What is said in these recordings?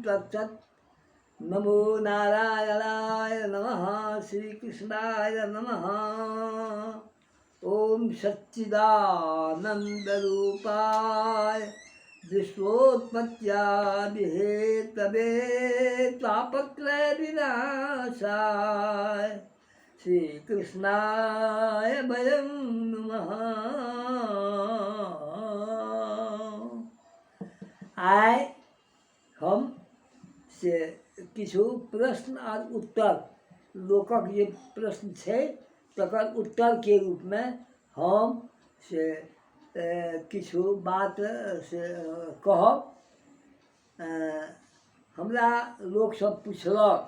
तत्सत्। नमो नारायणाय नमः, श्रीकृष्णाय नमः। ॐ सच्चिदानन्दरूपाय विश्वोत्पत्त्यादिहेतवे तापत्रयविनाशाय श्रीकृष्णाय वयं नमः। आइ हम से किछु प्रश्न आर उत्तर, लोकक जे प्रश्न छै तकर उत्तरके रूपमे हम से किछु बात से कहब। हमरा लोकसभ पुछलक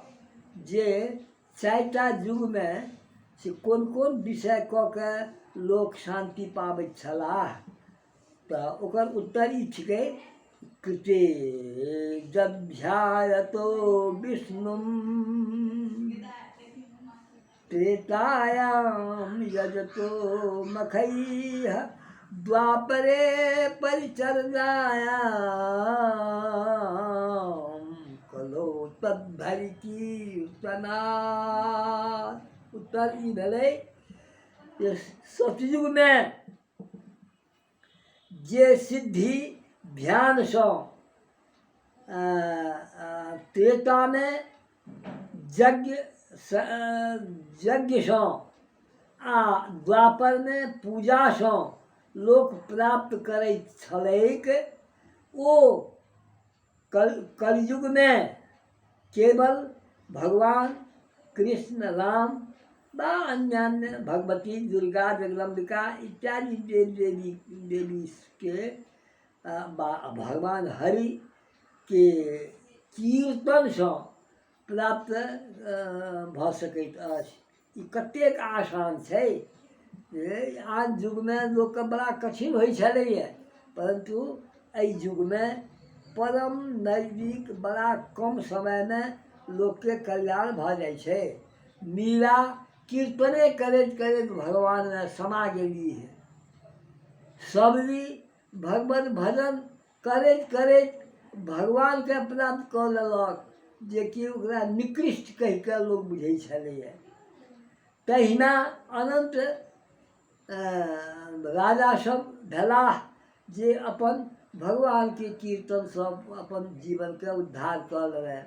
जे चारिटा युगमे से कोन कोन विषय कऽ के लोक शान्ति पाबैत छलाह? तऽ ओकर उत्तर ई छिकै, कृते यद्ध्यायतो विष्णुं त्रेतायां यजतो मखैः द्वापरे परिचर्यायां कलौ तद्धरि कीर्तनात्। उत्तर ई भेलै जे सतयुगमे जे सिद्धि ध्यानसँ त्रेतामे यज्ञ यज्ञसँ आ द्वापरमे पूजासँ लोक प्राप्त करैत छलैक, ओ कलयुगमे केवल भगवान कृष्ण, राम वा अन्यान्य भगवती दुर्गा, जगदम्बिका इत्यादि देव देवी देवीके वा भगवान हरिके कीर्तनसँ प्राप्त भऽ सकैत अछि। ई कतेक आसान छै जे आन युगमे लोकके बड़ा कठिन होइ छलैए, परन्तु एहि युगमे परम नजदीक बड़ा कम समयमे लोकके कल्याण भऽ जाइ छै। मीरा कीर्तने करैत करैत भगवानमे समा गेलीह। सबरी भगवत भजन करैत करैत भगवानके प्राप्त कऽ लेलक, जेकि ओकरा निकृष्ट कहि कऽ लोक बुझै छलैए। तहिना अनन्त राजा सब भेलाह जे अपन भगवानके कीर्तनसँ अपन जीवनके उद्धार कऽ लेलनि।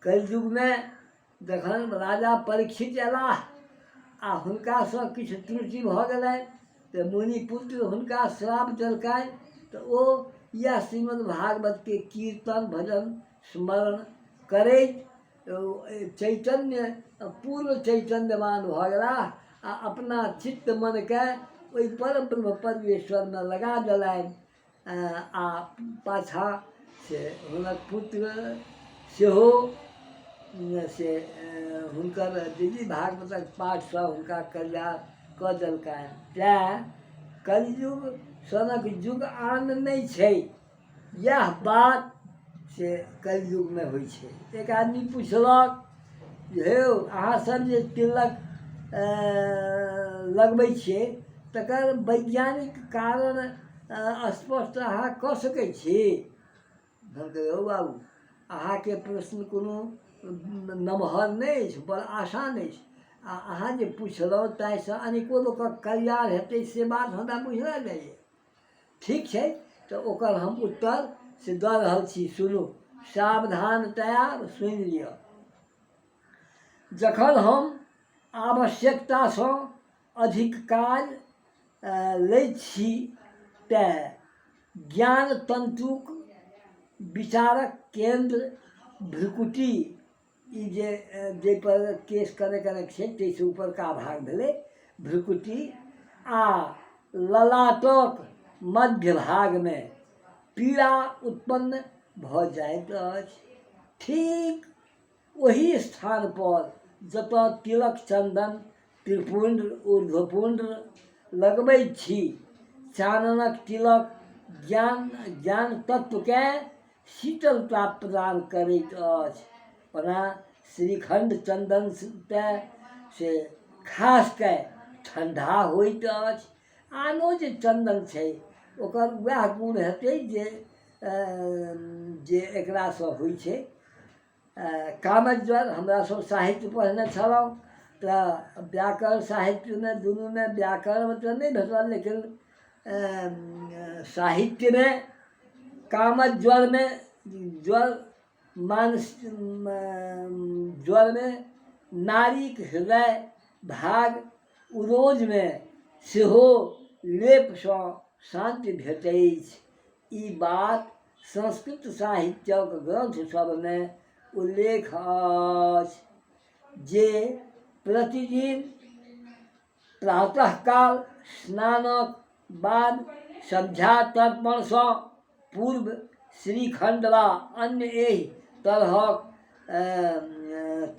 कलियुगमे जखन राजा परीक्षित अयलाह आ हुनकासँ किछु त्रुटि भऽ गेलनि तऽ मुनिपुत्र हुनका श्राप देलकनि, तऽ ओ इएह श्रीमद् भागवतके कीर्तन भजन स्मरण करैत चैतन्य पूर्ण चैतन्यवान भऽ गेलाह आ अपना चित्त मनके ओहि परम ब्रह्म परमेश्वरमे लगा देलनि। आ पाछाँ से हुनक पुत्र सेहो से हुनकर देवी भागवतक पाठसँ हुनका कल्याण कऽ देलकनि। तैँ कलियुग सनक युग आन नहि छै। इएह बात से कलियुगमे होइ छै। एक आदमी पुछलक जे हे यौ, अहाँसभ जे तिलक लगबै छियै तकर वैज्ञानिक कारण स्पष्ट अहाँ कऽ सकै छी? हम कहलियै, हौ बाबू, अहाँके प्रश्न कोनो नमहर नहि अछि, बड़ आसान अछि आ अहाँ जे पुछलहुँ ताहिसँ अनेको लोकक कल्याण हेतै से बात हमरा बुझना जाइए। ठीक छै, तऽ ओकर हम उत्तर से दऽ रहल छी, सुनू, सावधानतया सुनि लिअ। जखन हम आवश्यकतासँ अधिक काज लैत छी तेँ ज्ञान तन्तुक विचारक केन्द्र भ्रुकुटी, ई जे जाहिपर केश कने कने छै ताहिसँ उपरका भाग भेलै भ्रुकुटी, आ ललाटक मध्य भागमे पीड़ा उत्पन्न भऽ जाइत अछि, ठीक ओही स्थानपर जतऽ तिलक, चन्दन, त्रिपुण्ड, ऊर्ध्वपुण्ड लगबै छी। चाननक तिलक ज्ञान ज्ञान तत्वकेँ शीतलता प्रदान करैत अछि। ओना श्रीखण्ड चन्दन तऽ से खास कऽ ठण्डा होइत अछि। आनो जे चन्दन छै ओकर उएह गुण हेतै जे जे एकरासँ होइ छै। कामज्वर हमरा सब साहित्य पढ़ने छलहुँ तऽ व्याकरण साहित्यमे दुनूमे व्याकरणमे तऽ नहि भेटल, लेकिन साहित्यमे कामज्वरमे ज्वर मानस ज्वरमे नाड़ीक हृदय भाग उरोजमे सेहो लेपसँ शान्ति भेटैछ। ई बात संस्कृत साहित्यक ग्रन्थ सभमे उल्लेख अछि जे प्रतिदिन प्रातःकाल स्नानक बाद सन्ध्या तर्पणसँ पूर्व श्रीखण्ड वा अन्य एहि तरहक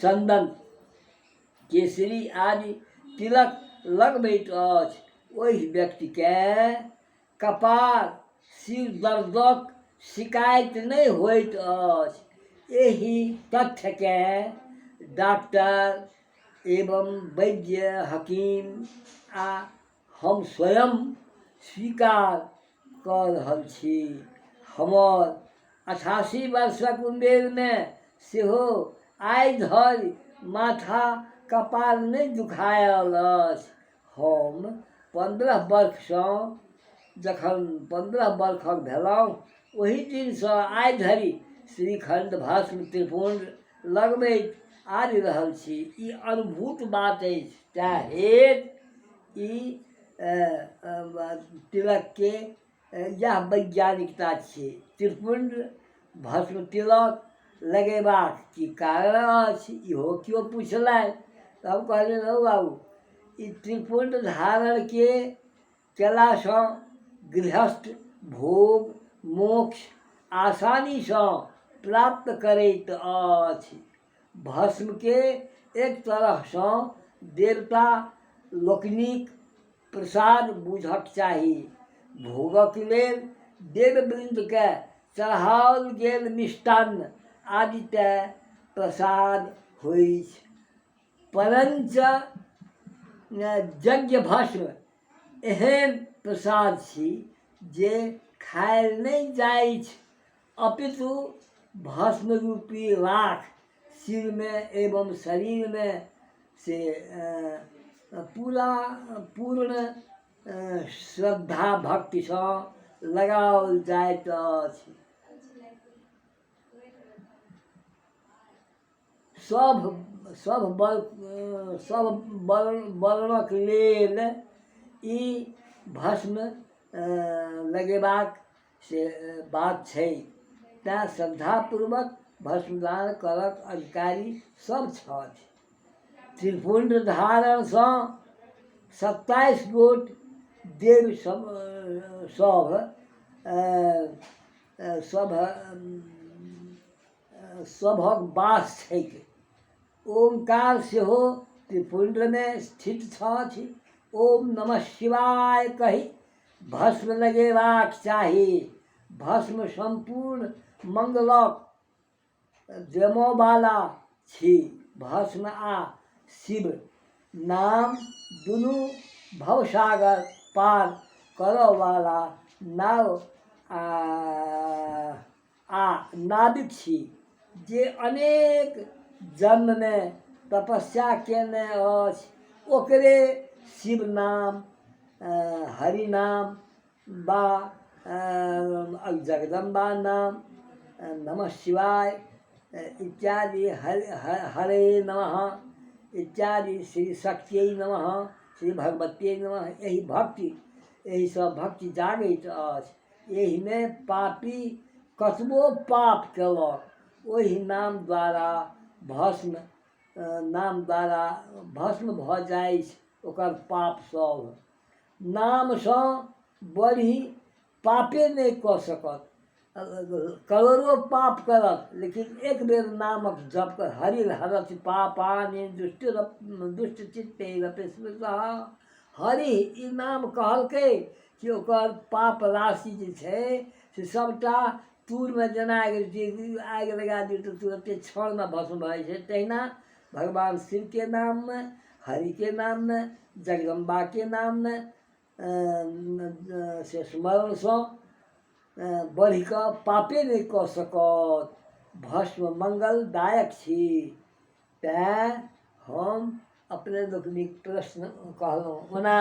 चन्दन, केसरी आदि तिलक लगबैत अछि, ओहि व्यक्तिकेँ कपार सिर दर्दक शिकायत नहि होइत अछि। एहि तथ्यकेँ डॉक्टर एवं वैद्य हकीम आ हम स्वयं स्वीकार कऽ रहल छी। हमर 88 वर्षक उमेरमे सेहो आइ धरि माथा कपार नहि दुखायल अछि। हम 15 वर्षसँ, जखन 15 वर्षक भेलहुँ, ओहि दिनसँ आइ धरि श्रीखण्ड भस्म त्रिपुण्ड लगबैत आबि रहल छी। ई अनुभूत बात अछि। तेँ हेतु ई तिलकके इएह वैज्ञानिकता छियै। त्रिपुण्ड भस्म तिलक लगेबाक की कारण अछि, इहो केओ पुछलनि तऽ हम कहलियनि, हौ बाबू, ई त्रिपुण्ड धारणके कयलासँ गृहस्थ भोग मोक्ष आसानीसँ प्राप्त करैत अछि। भस्मके एक तरहसँ देवता लोकनिक प्रसाद बूझक चाही। भोगक लेल देववृन्दकेँ चढ़ाओल गेल मिष्टान्न आदि तेँ प्रसाद होइछ। परञ्च यज्ञ भस्म एहन प्रसाद छी जे खायल नहि जाइछ, अपितु भस्मरूपी राख सिरमे एवं शरीरमे से पूरा पूर्ण श्रद्धा भक्तिसँ लगाओल जाइत अछि। सभ सभ वर सभ वर्ण वर्णक लेल ई भस्म लगेबाक से बात छै। तेँ श्रद्धापूर्वक भस्मदान करक अधिकारी सभ छथि। त्रिपुण्ड धारणसँ 27 गोट देव सभ सभ सभ सभक वास छैक। ओंकार सेहो त्रिपुण्डमे स्थित छथि। ओम नमः शिवाय कहि भस्म लगेबाक चाही। भस्म सम्पूर्ण मङ्गलक देमऽवला छी। भस्म आ शिव नाम दुनू भवसागर पार करऽवला नाव आ नाविक छी। जे अनेक जन्ममे तपस्या कयने अछि, ओकरे शिव नाम, हरि नाम वा जगदम्बा नाम, नमः शिवाय इत्यादि, हरे नमः इत्यादि, श्री शक्तियै नमः, श्री भगवतियै नमः, एहि भक्ति एहिसँ भक्ति जागैत अछि। एहिमे पापी कतबो पाप केलक, ओहि नाम द्वारा भस्म नाम द्वारा भस्म भऽ जाइछ ओकर पाप सब। नामसँ बढ़ि पापे नहि कऽ सकत। करोड़ो पाप करत, लेकिन एक बेर नामक जप कर, हरि हरति पापानि दुष्ट दुष्ट चित्ते स्मृतः हरि ई नाम कहलकै कि ओकर पाप राशि जे छै से सभटा तूरमे जेना आगि लगा दियौ तऽ तुरन्ते क्षणमे भस्म भऽ जाइ छै, तहिना भगवान शिवके नाममे, हरिके नाममे, जगदम्बाके नाममे से स्मरणसँ बढ़िकऽ पापे नहि कऽ सकत। भस्म मङ्गलदायक छी। तैँ हम अपने लोकनिक प्रश्न कहलहुँ। ओना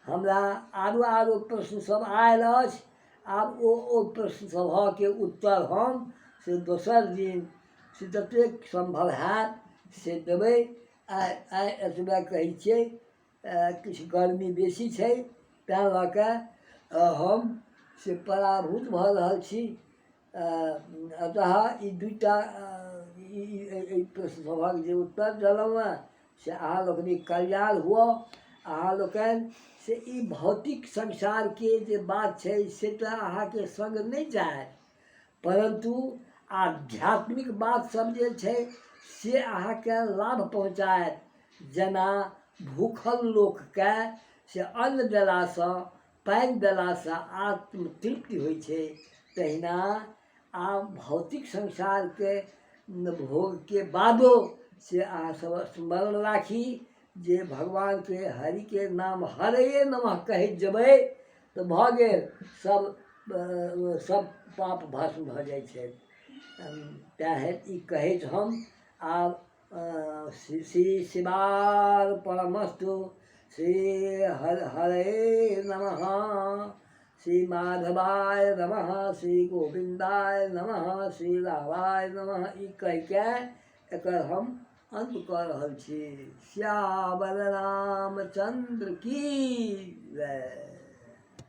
हमरा आरो आरो प्रश्नसभ आयल अछि। आब ओ ओ प्रश्न सभके उत्तर हम से दोसर दिन से जतेक सम्भव हैत से देबै। आइ आइ एतबे कहै छियै। किछु गर्मी बेसी छै, तैँ लऽ कऽ हम से पराभूत भऽ रहल छी। अतः ई दूटा एहि प्रश्न सभक जे उत्तर देलहुँ हेँ से अहाँ लोकनिक कल्याण हुअ। अहाँ लोकनि से ई भौतिक संसारके जे बात छै से तऽ अहाँके सङ्ग नहि जायत, परन्तु आध्यात्मिक बात सब जे छै से अहाँके लाभ पहुँचायत। जेना भूखल लोकके से अन्न देलासँ, पानि देलासँ आत्मतृप्ति होइ छै, तहिना आब भौतिक संसारके भोगके बादो से अहाँ सब स्मरण राखी जे भगवानके हरिके नाम हरये नमः कहैत जेबै तऽ भऽ गेल, सब सब पाप भस्म भऽ जाइ छै। तैँ ई कहैत हम आब श्री शिवार्पणमस्तु। श्री हर हरे नमः, श्री माधवाय नमः, श्री गोविन्दाय नमः, श्री रामाय नमः, ई कहिके एकर हम अन्त कऽ रहल छी। श्यावर रामचन्द्र की जय।